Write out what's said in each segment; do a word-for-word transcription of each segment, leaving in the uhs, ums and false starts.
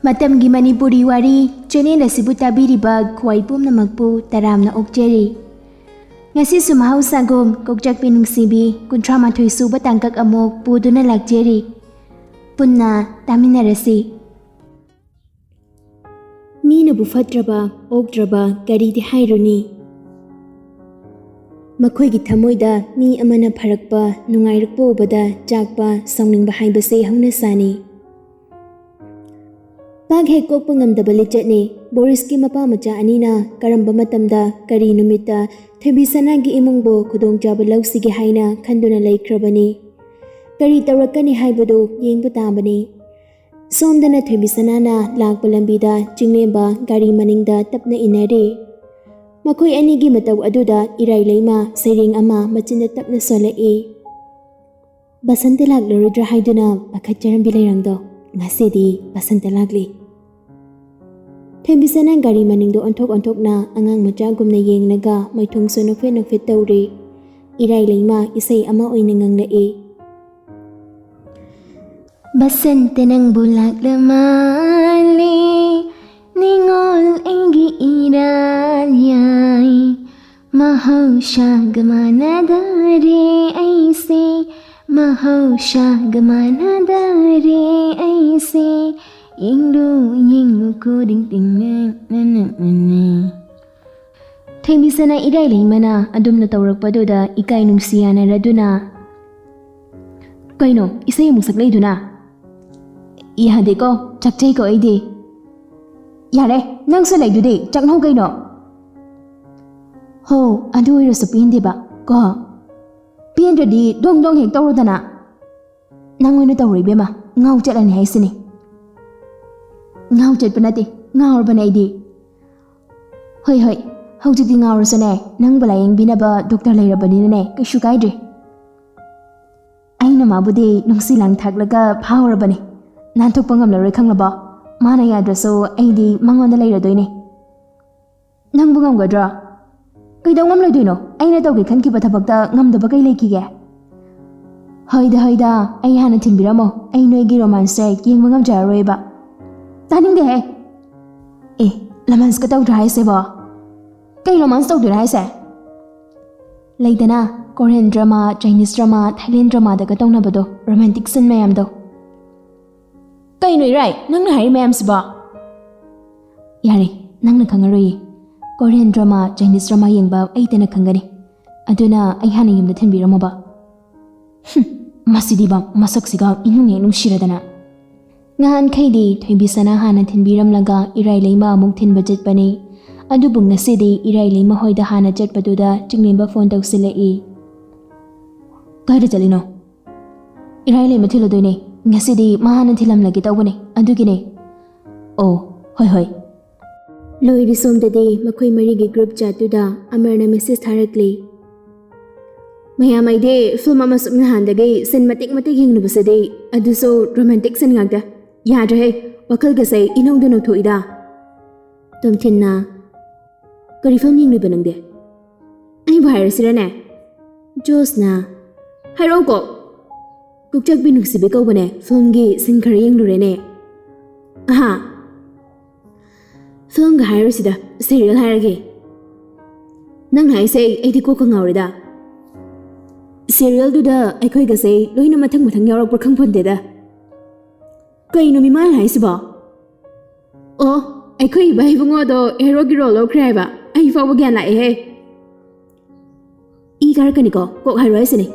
ꯃꯇꯝꯒꯤ ꯃꯅꯤꯄꯨꯔꯤ ꯋꯥꯔꯤ ꯆꯦꯅꯦꯜ ꯑꯁꯤꯕꯨ ꯇꯥꯕꯤꯔꯤꯕ ꯈ꯭ꯋꯥꯏ ꯄꯨꯝꯅꯃꯛꯄꯨ ꯇꯔꯥꯝꯅ ꯑꯣꯛꯆꯔꯤ꯫ ꯉꯁꯤꯁꯨ ꯃꯍꯧꯁꯥꯒꯨꯝ ꯀꯣꯛꯆꯥꯛꯄꯤ ꯅꯨꯡꯁꯤꯕꯤ ꯀꯨꯟꯊ꯭ꯔꯥ ꯃꯥꯊꯣꯏ ꯁꯨꯕ ꯇꯥꯡꯀꯛ ꯑꯃꯨꯛ ꯄꯨꯗꯨꯅ ꯂꯥꯛꯆꯔꯤ꯫ ꯄꯨꯟꯅ ꯇꯥꯃꯤꯟꯅꯔꯁꯤ꯫ ꯃꯤꯅꯕꯨ ꯐꯠꯇ꯭ꯔꯕ, ꯑꯣꯛꯇ꯭ꯔꯕ ꯀꯔꯤꯗꯤ ꯍꯥꯏꯔꯨꯅꯤ? ꯃꯈꯣꯏꯒꯤ ꯊꯃꯣꯏꯗ ꯃꯤ ꯑꯃꯅ ꯐꯔꯛꯄ, ꯅꯨꯡꯉꯥꯏꯔꯛꯄ ꯎꯕꯗ ꯆꯥꯛꯄ, ꯁꯥꯎꯅꯤꯡꯕ ꯍꯥꯏꯕꯁꯦ ꯍꯧꯅꯁꯥꯅꯤ꯫ ꯄꯥꯛ ꯍꯦꯛ ꯀꯣꯛꯄ ꯉꯝꯗꯕ ꯂꯤꯆꯠꯅꯤ꯫ ꯕꯣꯔꯤꯁꯀꯤ ꯃꯄꯥ ꯃꯆꯥ ꯑꯅꯤꯅ ꯀꯔꯝꯕ ꯃꯇꯝꯗ, ꯀꯔꯤ ꯅꯨꯃꯤꯠꯇ ꯊꯣꯏꯕꯤꯁꯅꯥꯒꯤ ꯏꯃꯨꯡꯕꯨ ꯈꯨꯗꯣꯡꯆꯥꯕ ꯂꯧꯁꯤꯒꯦ ꯍꯥꯏꯅ ꯈꯟꯗꯨꯅ ꯂꯩꯈ꯭ꯔꯕꯅꯤ꯫ ꯀꯔꯤ ꯇꯧꯔꯛꯀꯅꯤ ꯍꯥꯏꯕꯗꯨ ꯌꯦꯡꯕ ꯇꯥꯕꯅꯤ꯫ ꯁꯣꯝꯗꯅ ꯊꯣꯏꯕꯤꯁꯅꯥꯅ ꯂꯥꯛꯄ ꯂꯝꯕꯤꯗ ꯆꯤꯡꯂꯦꯝꯕ ꯒꯥꯔꯤ ꯃꯅꯤꯡꯗ ꯇꯞꯅ ꯏꯟꯅꯔꯤ꯫ ꯃꯈꯣꯏ ꯑꯅꯤꯒꯤ ꯃꯇꯧ ꯑꯗꯨꯗ ꯏꯔꯥꯏ ꯂꯩꯃ ꯁꯩꯔꯦꯡ ꯑꯃ ꯃꯆꯤꯟꯗ ꯇꯞꯅ ꯁꯣꯜꯂꯛꯏ꯫ ꯕꯁꯟꯇ ꯂꯥꯛꯂꯔꯣꯏꯗ꯭ꯔꯥ ꯍꯥꯏꯗꯨꯅ ꯄꯥꯈꯠꯆꯔꯝꯕꯤ ꯂꯩꯔꯪꯗꯣ, ꯉꯁꯤꯗꯤ ꯕꯁꯟꯇ ꯂꯥꯛꯂꯤ꯫ ꯊꯣꯏꯕꯤꯁꯅꯥ ꯒꯥꯔꯤ ꯃꯅꯤꯡꯗ ꯑꯣꯟꯊꯣꯛ ꯑꯣꯟꯊꯣꯛꯅ ꯑꯉꯥꯡ ꯃꯆꯥꯒꯨꯝꯅ ꯌꯦꯡꯂꯒ ꯃꯥꯏꯊꯣꯡꯁꯨ ꯅꯣꯛꯐꯦꯠ ꯅꯣꯛꯐꯦꯠ ꯇꯧꯔꯤ꯫ ꯏꯔꯥꯏ ꯂꯩꯃ ꯏꯁꯩ ꯑꯃ ꯑꯣꯏꯅ ꯉꯪꯂꯛꯏ꯫ ꯕꯁꯟꯇ ꯅꯪꯕꯨ ꯂꯥꯛꯂ ꯃꯥꯜꯂꯦ, ꯅꯤꯡꯉꯣꯜ ꯑꯩꯒꯤ ꯏꯔꯥꯜ ꯌꯥꯏ꯫ ꯃꯍꯧꯁꯥꯒ ꯃꯥꯟꯅꯗꯔꯦ ꯑꯩꯁꯦ, ꯃꯍꯧꯁꯥꯒ ꯃꯥꯟꯅꯗꯔꯦ ꯑꯩꯁꯦ꯫ ꯌꯦꯡꯂꯨ, ꯌꯦꯡꯂꯨ ꯈꯨꯗꯤꯡ ꯇꯤꯡꯅ ꯅꯅ ꯅꯅ꯫ ꯊꯣꯏꯕꯤꯁꯅꯥ ꯏꯔꯥꯏ ꯂꯩꯃꯅ ꯑꯗꯨꯝꯅ ꯇꯧꯔꯛꯄꯗꯨꯗ ꯏꯀꯥꯏ ꯅꯨꯡꯁꯤ ꯌꯥꯅꯔꯗꯨꯅ, "ꯀꯩꯅꯣ ꯏꯁꯩ ꯑꯃꯨꯛ ꯁꯛꯂꯛꯏꯗꯨꯅ?" "ꯌꯥꯗꯦꯀꯣ, ꯆꯥꯛꯆꯩꯀꯣ ꯑꯩꯗꯤ꯫" "ꯌꯥꯔꯦ, ꯅꯪꯁꯨ ꯂꯩꯗꯨꯗꯤ, ꯆꯥꯛꯅꯧ ꯀꯩꯅꯣ꯫" "ꯍꯣ, ꯑꯗꯨ ꯑꯣꯏꯔꯁꯨ ꯄꯦꯟꯗꯦꯕ ꯀꯣ꯫ ꯄꯦꯟꯗ꯭ꯔꯗꯤ ꯗꯣꯡ ꯗꯣꯡ ꯍꯦꯛ ꯇꯧꯔꯨꯗꯅ꯫" "ꯅꯪ ꯑꯣꯏꯅ ꯇꯧꯔꯣ ꯏꯕꯦꯝꯃ, ꯉꯥꯎ ꯆꯠꯂꯅꯤ ꯍꯥꯏꯁꯤꯅꯤ꯫" "ꯉꯥꯎ ꯆꯠꯄ ꯅꯠꯇꯦ, ꯉꯥꯎꯔꯕꯅꯦ ꯑꯩꯗꯤ꯫" "ꯍꯣꯏ ꯍꯣꯏ, ꯍꯧꯖꯤꯛꯇꯤ ꯉꯥꯎꯔꯁꯨꯅꯦ, ꯅꯪꯕꯨ ꯂꯥꯌꯦꯡꯕꯤꯅꯕ ꯗꯣꯛꯇꯔ ꯂꯩꯔꯕꯅꯤꯅꯅꯦ, ꯀꯩꯁꯨ ꯀꯥꯏꯗ꯭ꯔꯦ꯫" "ꯑꯩꯅ ꯃꯥꯕꯨꯗꯤ ꯅꯨꯡꯁꯤ ꯂꯥꯡ ꯊꯥꯛꯂꯒ ꯐꯥꯎꯔꯕꯅꯦ, ꯅꯥꯟꯊꯣꯛꯄ ꯉꯝꯂꯔꯣꯏ ꯈꯪꯂꯕꯣ? ꯃꯥꯅ ꯌꯥꯗ꯭ꯔꯁꯨ ꯑꯩꯗꯤ ꯃꯉꯣꯟꯗ ꯂꯩꯔꯗꯣꯏꯅꯦ꯫" "ꯅꯪꯕꯨ ꯉꯝꯒꯗ꯭ꯔꯣ? ꯀꯩꯗꯧ ꯉꯝꯂꯣꯏꯗꯣꯏꯅꯣ? ꯑꯩꯅ ꯇꯧꯒꯦ ꯈꯟꯈꯤꯕ ꯊꯕꯛꯇ ꯉꯝꯗꯕ ꯀꯩ ꯂꯩꯈꯤꯒꯦ?" "ꯍꯣꯏꯗ ꯍꯣꯏꯗ, ꯑꯩ ꯍꯥꯟꯅ ꯊꯤꯟꯕꯤꯔꯝꯃꯣ, ꯑꯩ ꯅꯣꯏꯒꯤ ꯔꯣꯃꯥꯟꯁꯁꯦ ꯌꯦꯡꯕ ꯉꯝꯖꯔꯔꯣꯏꯕ꯫" ꯇꯥꯅꯤꯡꯗꯦꯍꯦ꯫ ꯑꯦ, ꯂꯃꯟꯁꯀ ꯇꯧꯗ꯭ꯔꯥ ꯍꯥꯏꯁꯤꯕꯣ? ꯀꯩ ꯔꯣꯃꯥꯟꯁ ꯇꯧꯗꯣꯏꯔꯥ ꯍꯥꯏꯁꯦ? ꯂꯩꯗꯅ, Korean drama, Chinese drama, Thailand ꯗ꯭ꯔꯃꯥꯗꯒ ꯇꯧꯅꯕꯗꯣ, ꯔꯣꯃꯥꯟꯇꯤꯛ ꯁꯤꯟ ꯃꯌꯥꯝꯗꯣ꯫ ꯀꯩꯅꯣ ꯏꯔꯥꯏ, ꯅꯪꯅ ꯍꯥꯏꯔꯤ ꯃꯌꯥꯝꯁꯤꯕꯣ? ꯌꯥꯔꯦ, ꯅꯪꯅ ꯈꯪꯉꯔꯣꯏꯌꯦ꯫ ꯀꯣꯔꯤꯌꯟ ꯗ꯭ꯔꯃꯥ, ꯆꯥꯏꯅꯤꯁ ꯗ꯭ꯔꯃꯥ ꯌꯦꯡꯕ ꯑꯩꯇꯅ ꯈꯪꯒꯅꯤ꯫ ꯑꯗꯨꯅ ꯑꯩ ꯍꯥꯟꯅ ꯌꯨꯝꯗ ꯊꯤꯟꯕꯤꯔꯝꯃꯣꯕ꯫ ꯍꯨꯝ, ꯃꯁꯤꯗꯤꯕ ꯃꯁꯛꯁꯤꯒ ꯏꯅꯨꯡ ꯍꯦꯛ ꯅꯨꯡꯁꯤꯔꯗꯅ꯫ ꯉꯍꯥꯟꯈꯩꯗꯤ ꯊꯣꯏꯕꯤꯁꯅꯥ ꯍꯥꯟꯅ ꯊꯤꯟꯕꯤꯔꯝꯂꯒ ꯏꯔꯥꯏ ꯂꯩꯃ ꯑꯃꯨꯛ ꯊꯤꯟꯕ ꯆꯠꯄꯅꯤ꯫ ꯑꯗꯨꯕꯨ ꯉꯁꯤꯗꯤ ꯏꯔꯥꯏ ꯂꯩꯃ ꯍꯣꯏꯗ ꯍꯥꯟꯅ ꯆꯠꯄꯗꯨꯗ ꯆꯤꯡꯂꯦꯝꯕ ꯐꯣꯟ ꯇꯧꯁꯤꯜꯂꯛꯏ꯫ "ꯀꯥꯏꯗ ꯆꯠꯂꯤꯅꯣ?" "ꯏꯔꯥꯏ ꯂꯩꯃ ꯊꯤꯜꯂꯨꯗꯣꯏꯅꯦ꯫ ꯉꯁꯤꯗꯤ ꯃꯥ ꯍꯥꯟꯅ ꯊꯤꯜꯂꯝꯂꯒꯦ ꯇꯧꯕꯅꯦ, ꯑꯗꯨꯒꯤꯅꯦ꯫" "ꯑꯣ, ꯍꯣꯏ ꯍꯣꯏ꯫" ꯂꯣꯏꯔꯤ ꯁꯣꯝꯗꯗꯤ ꯃꯈꯣꯏ ꯃꯔꯤꯒꯤ ꯒ꯭ꯔꯨꯞ ꯆꯥꯠꯇꯨꯗ ꯑꯃꯔꯅ ꯃꯦꯁꯦꯖ ꯊꯥꯔꯛꯂꯤ꯫ "ꯃꯌꯥꯝ ꯑꯩꯗꯤ ꯐꯤꯜꯝ ꯑꯃ ꯁꯨꯝ ꯅꯍꯥꯟꯗꯒꯤ ꯁꯤꯟ ꯃꯇꯦꯛ ꯃꯇꯦꯛ ꯌꯦꯡꯂꯨꯕꯁꯤꯗꯤ, ꯑꯗꯨꯁꯨ ꯔꯣꯃꯥꯟꯇꯤꯛ ꯁꯤꯟ ꯉꯥꯛꯇ꯫ ꯌꯥꯗ꯭ꯔꯦꯍꯦ, ꯋꯥꯈꯜꯒꯁꯦ ꯏꯅꯧꯗ ꯅꯧꯊꯣꯛꯏꯗ꯫" ꯇꯣꯝꯊꯤꯟꯅ, "ꯀꯔꯤ ꯐꯤꯜꯝ ꯌꯦꯡꯂꯤꯕ ꯅꯪꯗꯤ?" "ꯑꯩꯕꯨ ꯍꯥꯏꯔꯁꯤꯔꯅꯦ?" ꯖꯣꯁꯅ, "ꯍꯥꯏꯔꯛꯎꯀꯣ꯫" "ꯀꯣꯛꯆꯥꯛꯄꯤ ꯅꯨꯡꯁꯤꯕꯤ" ꯀꯧꯕꯅꯦ, ꯐꯤꯜꯝꯒꯤ ꯁꯤꯟ ꯈꯔ ꯌꯦꯡꯂꯨꯔꯦꯅꯦ꯫ "ꯑꯍꯥ, ꯐꯤꯜꯝꯒ ꯍꯥꯏꯔꯣꯏꯁꯤꯗ, ꯁꯦꯔꯤꯌꯦꯜ ꯍꯥꯏꯔꯒꯦ꯫" "ꯅꯪꯅ ꯍꯥꯏꯁꯦ ꯑꯩꯗꯤ ꯀꯣꯛꯀ ꯉꯥꯎꯔꯦꯗ꯫ ꯁꯦꯔꯤꯌꯦꯜꯗꯨꯗ ꯑꯩꯈꯣꯏꯒꯁꯦ ꯂꯣꯏꯅ ꯃꯊꯪ ꯃꯊꯪ ꯌꯥꯎꯔꯛꯄ꯭ꯔꯥ ꯈꯪꯄꯣꯟꯇꯦꯗ꯫" "ꯀꯩꯅꯣ ꯃꯤꯃꯥꯅ ꯍꯥꯏꯁꯤꯕꯣ?" "ꯑꯣ, ꯑꯩꯈꯣꯏ ꯏꯕꯥ ꯏꯕꯨꯡꯉꯣꯗꯣ ꯍꯦꯔꯣꯒꯤ ꯔꯣꯜ ꯂꯧꯈ꯭ꯔꯦ ꯍꯥꯏꯕ꯫ ꯑꯩ ꯐꯥꯎꯕ ꯒ꯭ꯌꯥꯟ ꯂꯥꯛꯑꯦꯍꯦ꯫ ꯏ ꯀꯥꯔꯛꯀꯅꯤꯀꯣ, ꯀꯣꯛ ꯍꯥꯏꯔꯣ ꯍꯥꯏꯁꯤꯅꯦ꯫"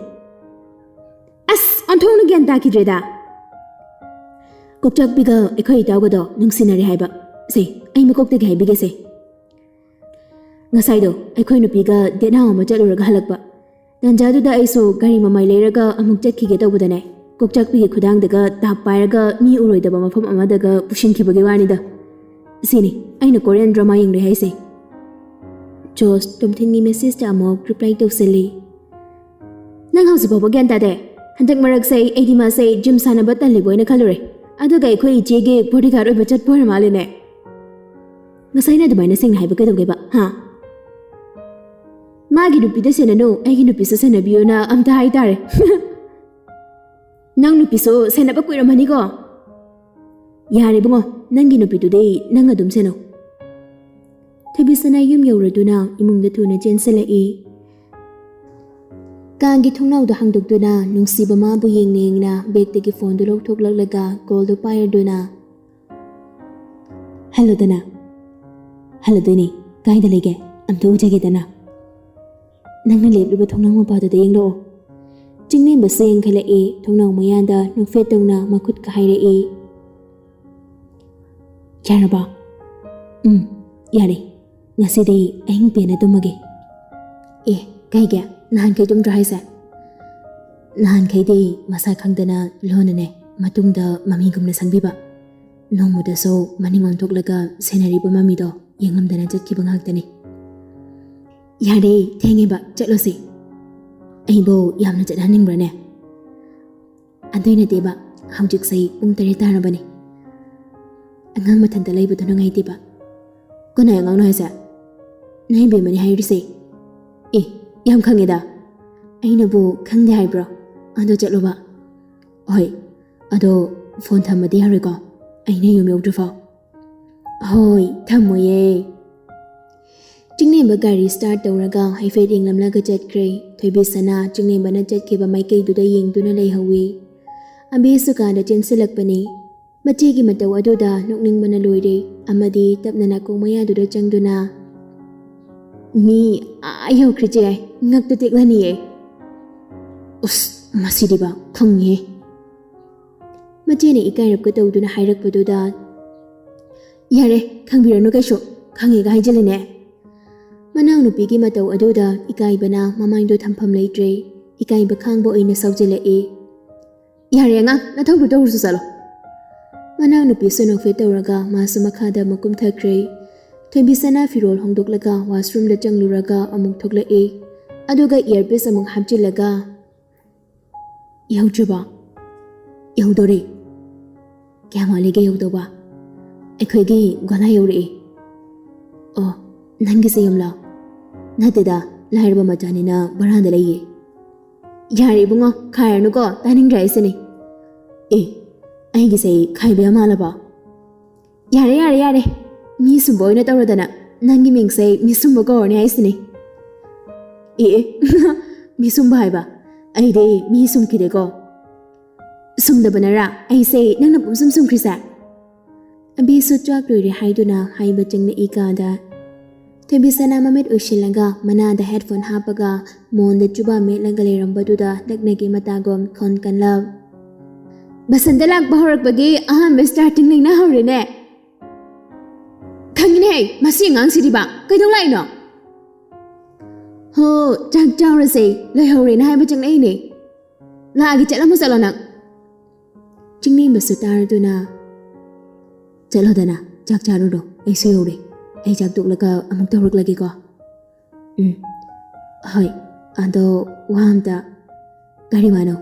"ꯑꯁ, ꯑꯣꯟꯊꯣꯛꯅ ꯒ꯭ꯌꯥꯟ ꯇꯥꯈꯤꯗ꯭ꯔꯦꯗ꯫ ꯀꯣꯛꯆꯥꯛꯄꯤꯒ ꯑꯩꯈꯣꯏ ꯏꯇꯥꯎꯒꯗꯣ ꯅꯨꯡꯁꯤꯅꯔꯦ ꯍꯥꯏꯕ꯫ ꯁꯦ, ꯑꯩ ꯃꯀꯣꯛꯇꯒꯤ ꯍꯥꯏꯕꯤꯒꯦꯁꯦ꯫ ꯉꯁꯥꯏꯗꯣ ꯑꯩꯈꯣꯏ ꯅꯨꯄꯤꯒ ꯗꯦꯠ ꯅꯥꯎ ꯑꯃ ꯆꯠꯂꯨꯔꯒ ꯍꯜꯂꯛꯄ꯫ ꯇꯥꯟꯖꯥꯗꯨꯗ ꯑꯩꯁꯨ ꯒꯥꯔꯤ ꯃꯃꯥꯏ ꯂꯩꯔꯒ ꯑꯃꯨꯛ ꯆꯠꯈꯤꯒꯦ ꯇꯧꯕꯗꯅꯦ, ꯀꯣꯛꯆꯥꯛꯄꯤꯒꯤ ꯈꯨꯗꯥꯡꯗꯒ ꯇꯥꯞ ꯄꯥꯏꯔꯒ ꯃꯤ ꯎꯔꯣꯏꯗꯕ ꯃꯐꯝ ꯑꯃꯗꯒ ꯄꯨꯁꯤꯟꯈꯤꯕꯒꯤ ꯋꯥꯅꯤꯗ꯫ ꯁꯤꯅꯤ ꯑꯩꯅ ꯀꯣꯔꯤꯌꯟ ꯗ꯭ꯔꯃꯥ ꯌꯦꯡꯂꯦ ꯍꯥꯏꯁꯦ꯫" ꯖꯣꯁ ꯇꯣꯝꯊꯤꯟꯒꯤ ꯃꯦꯁꯦꯖꯇ ꯑꯃꯨꯛ ꯔꯤꯄ꯭ꯂꯥꯏ ꯇꯧꯁꯜꯂꯤ꯫ "ꯅꯪ ꯍꯧꯖꯤꯛ ꯐꯥꯎꯕ ꯒ꯭ꯌꯥꯟ ꯇꯥꯗꯦ? ꯍꯟꯗꯛ ꯃꯔꯛꯁꯦ ꯑꯩꯗꯤ ꯃꯥꯁꯦ ꯖꯤꯝ ꯁꯥꯟꯅꯕ ꯇꯜꯂꯤꯕ ꯑꯣꯏꯅ ꯈꯜꯂꯨꯔꯦ꯫ ꯑꯗꯨꯒ ꯑꯩꯈꯣꯏ ꯏꯆꯦꯒꯤ ꯕꯣꯗꯤꯒꯥꯔꯗ ꯑꯣꯏꯕ ꯆꯠꯄ ꯑꯣꯏꯔ ꯃꯥꯜꯂꯦꯅꯦ꯫ ꯉꯁꯥꯏꯅ ꯑꯗꯨꯃꯥꯏꯅ ꯁꯦꯡꯅ ꯍꯥꯏꯕ ꯀꯩꯗꯧꯒꯦꯕ, ꯍꯥ? ꯃꯥꯒꯤ ꯅꯨꯄꯤꯗ ꯁꯦꯟꯅꯅꯨ, ꯑꯩꯒꯤ ꯅꯨꯄꯤꯁꯨ ꯁꯦꯟꯅꯕꯤꯌꯨꯅ ꯑꯝꯇ ꯍꯥꯏꯇꯥꯔꯦ꯫" "ꯅꯪ ꯅꯨꯄꯤꯁꯨ ꯁꯦꯟꯅꯕ ꯀꯨꯏꯔꯝꯃꯅꯤꯀꯣ?" "ꯌꯥꯔꯦ ꯏꯕꯨꯡꯉꯣ, ꯅꯪꯒꯤ ꯅꯨꯄꯤꯗꯨꯗꯤ ꯅꯪ ꯑꯗꯨꯝ ꯁꯦꯟꯅꯧ꯫" ꯊꯣꯏꯕꯤꯁꯅꯥ ꯌꯨꯝ ꯌꯧꯔꯗꯨꯅ ꯏꯃꯨꯡꯗ ꯊꯨꯅ ꯆꯦꯟꯁꯤꯜꯂꯛꯏ꯫ ꯀꯥꯒꯤ ꯊꯣꯡꯅꯥꯎꯗꯣ ꯍꯥꯡꯗꯣꯛꯇꯨꯅ ꯅꯨꯡꯁꯤꯕ ꯃꯥꯕꯨ ꯌꯦꯡꯅ ꯌꯦꯡꯅ ꯕꯦꯒꯇꯒꯤ ꯐꯣꯟꯗꯨ ꯂꯧꯊꯣꯛꯂꯛꯂꯒ ꯀꯣꯜꯗꯨ ꯄꯥꯏꯔꯗꯨꯅ, "ꯍꯜꯂꯣ ꯗꯅꯥ꯫ ꯍꯜꯂꯗꯣꯏꯅꯦ꯫ ꯀꯥꯏꯗ ꯂꯩꯒꯦ? ꯑꯝꯇ ꯎꯖꯒꯦꯗꯅ꯫" "ꯅꯪꯅ ꯂꯦꯞꯂꯤꯕ ꯊꯣꯡꯅꯥꯎ ꯃꯄꯥꯗꯨꯗ ꯌꯦꯡꯂꯛꯑꯣ꯫" ꯆꯤꯡꯂꯦꯝꯕꯁꯦ ꯌꯦꯡꯈꯠꯂꯛꯏ꯫ ꯊꯣꯡꯅꯥꯎ ꯃꯌꯥꯗ ꯅꯣꯛꯐꯦꯠ ꯇꯧꯅ ꯃꯈꯨꯠꯀ ꯍꯥꯏꯔꯛꯏ꯫ "ꯌꯥꯔꯕ?" "ꯎꯝ, ꯌꯥꯔꯦ꯫ ꯉꯁꯤꯗꯤ ꯑꯍꯤꯡ ꯄꯦꯟꯅ ꯇꯨꯝꯃꯒꯦ꯫" "ꯑꯦ, ꯀꯩꯒꯤ? ꯅꯍꯥꯟꯈꯩ ꯇꯨꯝꯗ꯭ꯔꯣ ꯍꯥꯏꯁꯦ?" "ꯅꯍꯥꯟꯈꯩꯗꯤ ꯃꯁꯥ ꯈꯪꯗꯅ ꯂꯣꯟꯅꯅꯦ ꯃꯇꯨꯡꯗ ꯃꯃꯤꯒꯨꯝꯅ ꯁꯪꯕꯤꯕ꯫ ꯅꯣꯡꯃꯗꯁꯨ ꯃꯅꯤꯡ ꯑꯣꯟꯊꯣꯛꯂꯒ ꯁꯦꯟꯅꯔꯤꯕ ꯃꯃꯤꯗꯣ ꯌꯦꯡꯉꯝꯗꯅ ꯆꯠꯈꯤꯕ ꯉꯥꯛꯇꯅꯤ꯫" "ꯌꯥꯔꯦ, ꯊꯦꯡꯉꯦꯕ, ꯆꯠꯂꯣꯁꯦ꯫" "ꯑꯩꯕꯨ ꯌꯥꯝꯅ ꯆꯠꯍꯟꯅꯤꯡꯕ꯭ꯔꯅꯦ?" "ꯑꯗꯨꯏ ꯅꯠꯇꯦꯕ, ꯍꯧꯖꯤꯛꯁꯦ ꯄꯨꯡ ꯇꯔꯦꯠ ꯇꯥꯔꯕꯅꯦ꯫ ꯑꯉꯥꯡ ꯃꯊꯟꯇ ꯂꯩꯕꯗꯣ ꯅꯨꯡꯉꯥꯏꯇꯦꯕ꯫" "ꯀꯅꯥꯏ ꯑꯉꯥꯡꯅꯣ ꯍꯥꯏꯁꯦ?" "ꯅꯣꯏ ꯕꯦꯝꯃꯅꯤ ꯍꯥꯏꯔꯤꯁꯦ꯫" "ꯑꯦ, ꯌꯥꯝ ꯈꯪꯉꯦꯗ꯫ ꯑꯩꯅꯕꯨ ꯈꯪꯗꯦ ꯍꯥꯏꯕ꯭ꯔꯣ? ꯑꯗꯣ ꯆꯠꯂꯣꯕ꯫" "ꯍꯣꯏ, ꯑꯗꯣ ꯐꯣꯟ ꯊꯝꯃꯗꯤ ꯌꯥꯔꯣꯏꯀꯣ, ꯑꯩꯅ ꯌꯨꯝ ꯌꯧꯗ꯭ꯔꯤꯐꯥꯎ?" "ꯍꯣꯏ, ꯊꯝꯃꯣꯏꯌꯦ꯫" ꯆꯤꯡꯂꯦꯝꯕ ꯒꯥꯔꯤ ꯁ꯭ꯇꯥꯔꯠ ꯇꯧꯔꯒ ꯍꯥꯏꯐꯦꯠ ꯌꯦꯡꯂꯝꯂꯒ ꯆꯠꯈ꯭ꯔꯦ꯫ ꯊꯣꯏꯕꯤꯁꯅꯥ ꯆꯤꯡꯂꯦꯝꯕꯅ ꯆꯠꯈꯤꯕ ꯃꯥꯏꯀꯩꯗꯨꯗ ꯌꯦꯡꯗꯨꯅ ꯂꯩꯍꯧꯋꯤ꯫ ꯑꯕꯤꯁꯨ ꯀꯥꯗ ꯆꯦꯟꯁꯤꯜꯂꯛꯄꯅꯤ꯫ ꯃꯆꯦꯒꯤ ꯃꯇꯧ ꯑꯗꯨꯗ ꯅꯣꯛꯅꯤꯡꯕꯅ ꯂꯣꯏꯔꯦ꯫ ꯑꯃꯗꯤ ꯇꯞꯅ ꯅꯥꯀꯣꯡ ꯃꯌꯥꯗꯨꯗ ꯆꯪꯗꯨꯅ, "ꯃꯤ ꯑꯥ ꯌꯧꯈ꯭ꯔꯦ ꯆꯦ, ꯉꯛꯇ ꯇꯦꯛꯂꯅꯤꯌꯦ꯫" "ꯎꯁ, ꯃꯁꯤꯗꯤꯕ ꯈꯪꯉꯦ꯫" ꯃꯆꯦꯅ ꯏꯀꯥꯏꯔꯞꯀ ꯇꯧꯗꯨꯅ ꯍꯥꯏꯔꯛꯄꯗꯨꯗ, "ꯌꯥꯔꯦ, ꯈꯪꯕꯤꯔꯅꯨ ꯀꯩꯁꯨ, ꯈꯪꯉꯦꯒ ꯍꯥꯏꯖꯤꯜꯂꯤꯅꯦ꯫" ꯃꯅꯥꯎꯅꯨꯄꯤꯒꯤ ꯃꯇꯧ ꯑꯗꯨꯗ ꯏꯀꯥꯏꯕꯅ ꯃꯃꯥꯏꯗꯣ ꯊꯝꯐꯝ ꯂꯩꯇ꯭ꯔꯦ꯫ ꯏꯀꯥꯏꯕ ꯈꯥꯡꯕ ꯑꯣꯏꯅ ꯁꯥꯎꯖꯤꯜꯂꯛꯏ꯫ "ꯌꯥꯔꯦ ꯑꯉꯥꯡ, ꯅꯊꯧꯗꯨ ꯇꯧꯔꯨꯁꯨ ꯆꯠꯂꯣ꯫" ꯃꯅꯥꯎꯅꯨꯄꯤꯁꯨ ꯅꯣꯛꯐꯦꯠ ꯇꯧꯔꯒ ꯃꯥꯁꯨ ꯃꯈꯥꯗ ꯑꯃꯨꯛ ꯀꯨꯝꯊꯈ꯭ꯔꯦ꯫ ꯊꯣꯏꯕꯤꯁꯅꯥ ꯐꯤꯔꯣꯜ ꯍꯣꯡꯗꯣꯛꯂꯒ ꯋꯥꯁꯔꯨꯝꯗ ꯆꯪꯂꯨꯔꯒ ꯑꯃꯨꯛ ꯊꯣꯛꯂꯛꯏ꯫ ꯑꯗꯨꯒ ꯏꯌꯔꯄꯤꯁ ꯑꯃꯨꯛ ꯍꯥꯞꯆꯤꯜꯂꯒ, "ꯌꯧꯗ꯭ꯔꯤꯕꯣ?" "ꯌꯧꯗꯣꯔꯦ꯫" "ꯀꯌꯥꯝ ꯋꯥꯠꯂꯤꯒꯦ ꯌꯧꯗꯧꯕ?" "ꯑꯩꯈꯣꯏꯒꯤ ꯒꯣꯂꯥꯏ ꯌꯧꯔꯛꯑꯦ꯫" "ꯑꯣ, ꯅꯪꯒꯤꯁꯦ ꯌꯨꯝꯂꯣ?" "ꯅꯠꯇꯦꯗ, ꯂꯥꯏꯔꯕ ꯃꯆꯥꯅꯤꯅ ꯚꯔꯥꯗ ꯂꯩꯌꯦ꯫" "ꯌꯥꯔꯦ ꯏꯕꯨꯡꯉꯣ, ꯈꯥꯏꯔꯅꯨꯀꯣ, ꯇꯥꯅꯤꯡꯗ꯭ꯔꯦ ꯑꯩꯁꯤꯅꯦ꯫" "ꯑꯦ, ꯑꯩꯒꯤꯁꯦ ꯈꯥꯏꯕ ꯌꯥꯝ ꯃꯥꯜꯂꯕꯣ? ꯌꯥꯔꯦ, ꯌꯥꯔꯦ, ꯌꯥꯔꯦ꯫ ꯃꯤ ꯁꯨꯝꯕ ꯑꯣꯏꯅ ꯇꯧꯔꯗꯅ꯫ ꯅꯪꯒꯤ ꯃꯤꯡꯁꯦ ꯃꯤ ꯁꯨꯝꯕ ꯀꯧꯔꯅꯤ ꯍꯥꯏꯁꯤꯅꯦ꯫ ꯑꯦ, ꯑꯦ꯫ ꯃꯤ ꯁꯨꯝꯕ ꯍꯥꯏꯕ? ꯑꯩꯗꯤ ꯃꯤ ꯁꯨꯝꯈꯤꯗꯦꯀꯣ꯫ ꯁꯨꯝꯗꯕꯅꯔꯥ ꯑꯩꯁꯦ ꯅꯪꯅ ꯄꯨꯝꯁꯨꯝ ꯁꯨꯝꯈ꯭ꯔꯤꯁꯦ? ꯑꯕꯤꯁꯨ ꯆꯥꯛ ꯂꯣꯏꯔꯦ ꯍꯥꯏꯗꯨꯅ ꯍꯥꯏꯕ ꯆꯪꯂꯛꯏ ꯀꯥꯗ꯫ ꯊꯣꯏꯕꯤꯁꯅꯥ ꯃꯃꯤꯠ ꯎꯏꯁꯤꯜꯂꯒ ꯃꯅꯥꯗ headphone ꯍꯥꯞꯄꯒ ꯃꯣꯟꯗ ꯆꯨꯕꯥ ꯃꯦꯠꯂꯒ ꯂꯩꯔꯝꯕꯗꯨꯗ ꯅꯛꯅꯒꯤ ꯃꯇꯥꯒꯨꯝ ꯈꯣꯟ ꯀꯟꯂꯞ꯫ ꯕꯁꯟꯇ ꯂꯥꯛꯄ ꯍꯧꯔꯛꯄꯒꯤ ꯑꯍꯥꯟꯕ starting ꯂꯩꯅ ꯍꯧꯔꯦꯅꯦ꯫ ꯈꯪꯉꯤꯅꯦ, ꯃꯁꯤ ꯑꯉꯥꯡꯁꯤꯗꯤꯕ ꯀꯩꯗꯧ ꯂꯥꯛꯏꯅꯣ? ꯍꯣ, ꯆꯥꯛ ꯆꯥꯎꯔꯁꯦ, ꯂꯣꯏꯍꯧꯔꯦꯅ ꯍꯥꯏꯕ ꯆꯪꯂꯛꯏꯅꯦ꯫ ꯂꯥꯛꯑꯒꯦ, ꯆꯠꯂꯝꯃꯣ, ꯆꯠꯂꯣ ꯅꯪ꯫ ꯆꯤꯡꯂꯦꯝꯕꯁꯨ ꯇꯥꯔꯗꯨꯅ, "ꯆꯠꯂꯣꯗꯅ, ꯆꯥꯛ ꯆꯥꯔꯨꯔꯣ, ꯑꯩꯁꯨ ꯌꯧꯔꯦ꯫ ꯑꯩ ꯆꯥꯛ ꯇꯣꯛꯂꯒ ꯑꯃꯨꯛ ꯇꯧꯔꯛꯂꯒꯦꯀꯣ꯫" "ꯎꯝ, ꯍꯣꯏ, ꯑꯗꯣ ꯋꯥ ꯑꯝꯇ꯫" "ꯀꯔꯤ ꯋꯥꯅꯣ?"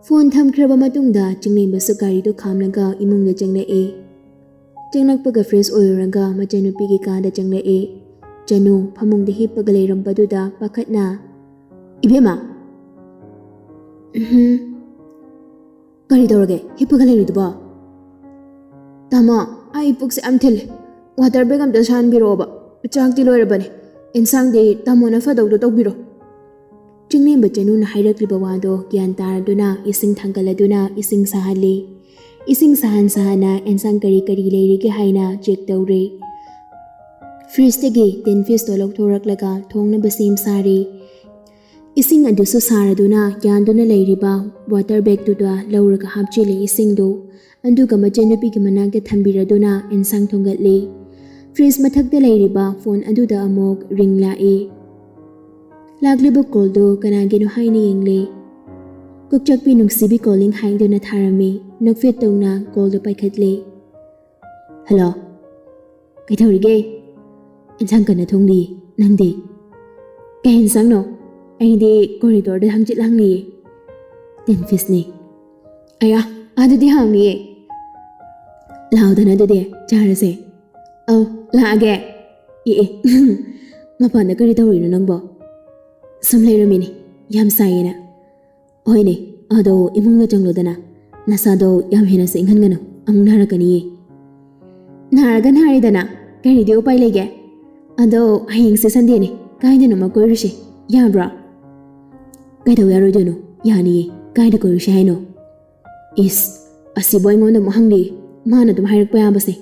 ꯐꯣꯟ ꯊꯝꯈ꯭ꯔꯕ ꯃꯇꯨꯡꯗ ꯆꯤꯡꯂꯦꯝꯕꯁꯨ ꯒꯥꯔꯤꯗꯨ ꯈꯥꯝꯂꯒ ꯏꯃꯨꯡꯗ ꯆꯪꯂꯛꯏ꯫ ꯆꯪꯂꯛꯄꯒ fresh ꯑꯣꯏꯔꯨꯔꯒ ꯃꯆꯟꯅꯨꯄꯤꯒꯤ ꯀꯥꯗ ꯆꯪꯂꯛꯏ꯫ ꯆꯅꯨ ꯐꯃꯨꯡꯗ ꯍꯤꯞꯄꯒ ꯂꯩꯔꯝꯕꯗꯨꯗ ꯄꯥꯈꯠꯅ, "ꯏꯕꯦꯝꯃ!" "ꯎꯝꯍꯨꯝ꯫ ꯀꯔꯤ ꯇꯧꯔꯒꯦ ꯍꯤꯞꯄꯒ ꯂꯩꯔꯤꯗꯨꯕꯣ?" "ꯇꯥꯃꯣ, ꯑꯩ ꯄꯨꯛꯁꯦ ꯌꯥꯝ ꯊꯤꯜꯂꯦ꯫ Water bag ꯑꯝꯇ ꯁꯥꯍꯟꯕꯤꯔꯛꯑꯣꯕ꯫ ꯆꯥꯛꯇꯤ ꯂꯣꯏꯔꯕꯅꯦ꯫ ꯏꯟꯁꯥꯡꯗꯤ ꯇꯥꯃꯣꯅ ꯐꯗꯧꯗꯣ ꯇꯧꯕꯤꯔꯣ꯫" ꯆꯤꯡꯂꯦꯝꯕ ꯆꯅꯨꯅ ꯍꯥꯏꯔꯛꯂꯤꯕ ꯋꯥꯗꯣ ꯒ꯭ꯌꯥꯟ ꯇꯥꯔꯗꯨꯅ ꯏꯁꯤꯡ ꯊꯥꯡꯒꯠꯂꯗꯨꯅ ꯏꯁꯤꯡ ꯁꯥꯍꯜꯂꯤ꯫ ꯏꯁꯤꯡ ꯁꯥꯍꯟ ꯁꯥꯍꯟꯅ ꯏꯟꯁꯥꯡ ꯀꯔꯤ ꯀꯔꯤ ꯂꯩꯔꯤꯒꯦ ꯍꯥꯏꯅ check ꯇꯧꯔꯤ꯫ Fridgeꯇꯒꯤ tin fishꯇꯣ ꯂꯧꯊꯣꯔꯛꯂꯒ ꯊꯣꯡꯅꯕ ꯁꯦꯝ ꯁꯥꯔꯤ꯫ ꯏꯁꯤꯡ ꯑꯗꯨꯁꯨ ꯁꯥꯔꯗꯨꯅ ꯌꯥꯟꯗꯨꯅ ꯂꯩꯔꯤꯕ water bagꯇꯨꯗ ꯂꯧꯔꯒ ꯍꯥꯞꯆꯤꯜꯂꯤ ꯏꯁꯤꯡꯗꯨ꯫ ꯑꯗꯨꯒ ꯃꯆꯟꯅꯨꯄꯤꯒꯤ ꯃꯅꯥꯛꯇ ꯊꯝꯕꯤꯔꯗꯨꯅ ꯏꯟꯁꯥꯡ ꯊꯣꯡꯒꯠꯂꯤ꯫ Fridge ꯃꯊꯛꯇ ꯂꯩꯔꯤꯕ phone ꯑꯗꯨꯗ ꯑꯃꯨꯛ ring ꯂꯥꯛꯏ꯫ ꯂꯥꯛꯂꯤꯕ callꯗꯨ ꯀꯅꯥꯒꯤꯅꯣ ꯍꯥꯏꯅ ꯌꯦꯡꯂꯤ꯫ ꯀꯣꯛꯆꯥꯛꯄꯤ ꯅꯨꯡꯁꯤꯕꯤ calling ꯍꯥꯏꯗꯨꯅ ꯊꯥꯔꯝꯃꯤ꯫ ꯅꯣꯛꯐꯦꯠ ꯇꯧꯅ callꯗꯨ ꯄꯥꯏꯈꯠꯂꯤ꯫ "Hello꯫ ꯀꯩꯗꯧꯔꯤꯒꯦ?" "ꯏꯟꯁꯥꯡ ꯀꯟꯅ ꯊꯣꯡꯂꯤ꯫ ꯅꯪꯗꯤ?" "ꯀꯩ ꯏꯟꯁꯥꯡꯅꯣ?" "ꯑꯩꯗꯤ corridorꯗ ꯍꯪꯆꯤꯠ ꯍꯪꯂꯤꯌꯦ꯫ Tin fishꯅꯦ꯫" "ꯑꯌꯥ, ꯑꯗꯨꯗꯤ ꯍꯥꯎꯅꯤꯌꯦ꯫ ꯂꯥꯛꯑꯣꯗꯅ ꯑꯗꯨꯗꯤ ꯆꯥꯔꯁꯦ꯫" "ꯑꯧ, ꯂꯥꯛꯑꯒꯦ꯫" "ꯑꯦ, ꯑꯦ, ꯃꯄꯥꯟꯗ ꯀꯔꯤ ꯇꯧꯔꯤꯅꯣ ꯅꯪꯕꯣ?" "ꯁꯨꯝ ꯂꯩꯔꯝꯃꯤꯅꯦ, ꯌꯥꯝ ꯁꯥꯏꯌꯦꯅ꯫" "ꯍꯣꯏꯅꯦ, ꯑꯗꯣ ꯏꯃꯨꯡꯗ ꯆꯪꯂꯣꯗꯅ, ꯅꯁꯥꯗꯣ ꯌꯥꯝ ꯍꯦꯟꯅꯁꯨ ꯏꯪꯍꯟꯒꯅꯨ, ꯑꯃꯨꯛ ꯅꯥꯔꯛꯀꯅꯤꯌꯦ꯫ ꯅꯥꯔꯒ ꯅꯥꯔꯦꯗꯅ, ꯀꯔꯤꯗꯤ ꯎꯄꯥꯏ ꯂꯩꯒꯦ? ꯑꯗꯣ ꯍꯌꯦꯡꯁꯦ ꯁꯟꯗꯦꯅꯤ, ꯀꯥꯏꯗꯅꯣꯃ ꯀꯣꯏꯔꯨꯁꯦ, ꯌꯥꯕ꯭ꯔꯣ? ꯀꯩꯗꯧ ꯌꯥꯔꯣꯏꯗꯣꯏꯅꯣ? ꯌꯥꯅꯤꯌꯦ, ꯀꯥꯏꯗ ꯀꯣꯏꯔꯨꯁꯦ ꯍꯥꯏꯅꯣ? ꯏꯁ, ꯑꯁꯤꯕꯨ ꯑꯩꯉꯣꯟꯗ ꯑꯃꯨꯛ ꯍꯪꯂꯤ, ꯃꯥꯅ ꯑꯗꯨꯝ ꯍꯥꯏꯔꯛꯄ ꯌꯥꯕꯁꯦ꯫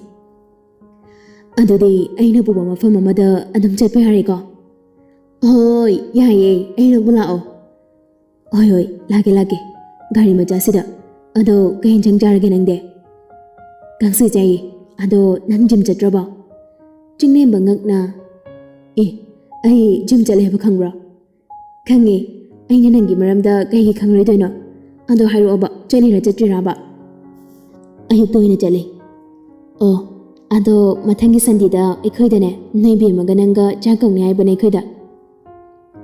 ꯑꯗꯨꯗꯤ ꯑꯩꯅ ꯄꯨꯕ ꯃꯐꯝ ꯑꯃꯗ ꯑꯗꯨꯝ ꯆꯠꯄ ꯌꯥꯔꯦꯀꯣ? ꯍꯣꯏ, ꯌꯥꯏꯌꯦ, ꯑꯩ ꯂꯧꯕ ꯂꯥꯛꯑꯣ꯫ ꯍꯣꯏ ꯍꯣꯏ, ꯂꯥꯛꯀꯦ ꯂꯥꯛꯀꯦ, ꯒꯥꯔꯤ ꯃꯆꯥꯁꯤꯗ꯫ ꯑꯗꯣ ꯀꯩ ꯏꯟꯁꯥꯡ ꯆꯥꯔꯒꯦ ꯅꯪꯗꯤ? ꯀꯥꯡꯁꯣꯏ ꯆꯥꯏꯌꯦ꯫ ꯑꯗꯣ ꯅꯪ ꯖꯤꯝ ꯆꯠꯇ꯭ꯔꯕꯣ? ꯆꯤꯡꯂꯦꯝꯕ ꯉꯛꯅ, ꯑꯦ, ꯑꯩ ꯖꯤꯝ ꯆꯠꯂꯦ ꯍꯥꯏꯕ ꯈꯪꯕ꯭ꯔꯣ? ꯈꯪꯉꯦ꯫ ꯑꯩꯅ ꯅꯪꯒꯤ ꯃꯔꯝꯗ ꯀꯩꯒꯤ ꯈꯪꯂꯣꯏꯗꯣꯏꯅꯣ? ꯑꯗꯣ ꯍꯥꯏꯔꯛꯑꯣꯕ, ꯆꯠꯂꯤꯔꯥ ꯆꯠꯇ꯭ꯔꯤꯔꯥꯕ? ꯑꯌꯨꯛꯇ ꯑꯣꯏꯅ ꯆꯠꯂꯦ꯫ ꯑꯣ, ꯑꯗꯣ ꯃꯊꯪꯒꯤ ꯁꯟꯗꯦꯗ ꯑꯩꯈꯣꯏꯗꯅꯦ, ꯅꯣꯏ ꯕꯦꯝꯃꯒ ꯅꯪꯒ ꯆꯥꯛ ꯀꯧꯅꯤ ꯍꯥꯏꯕꯅꯦ ꯑꯩꯈꯣꯏꯗ꯫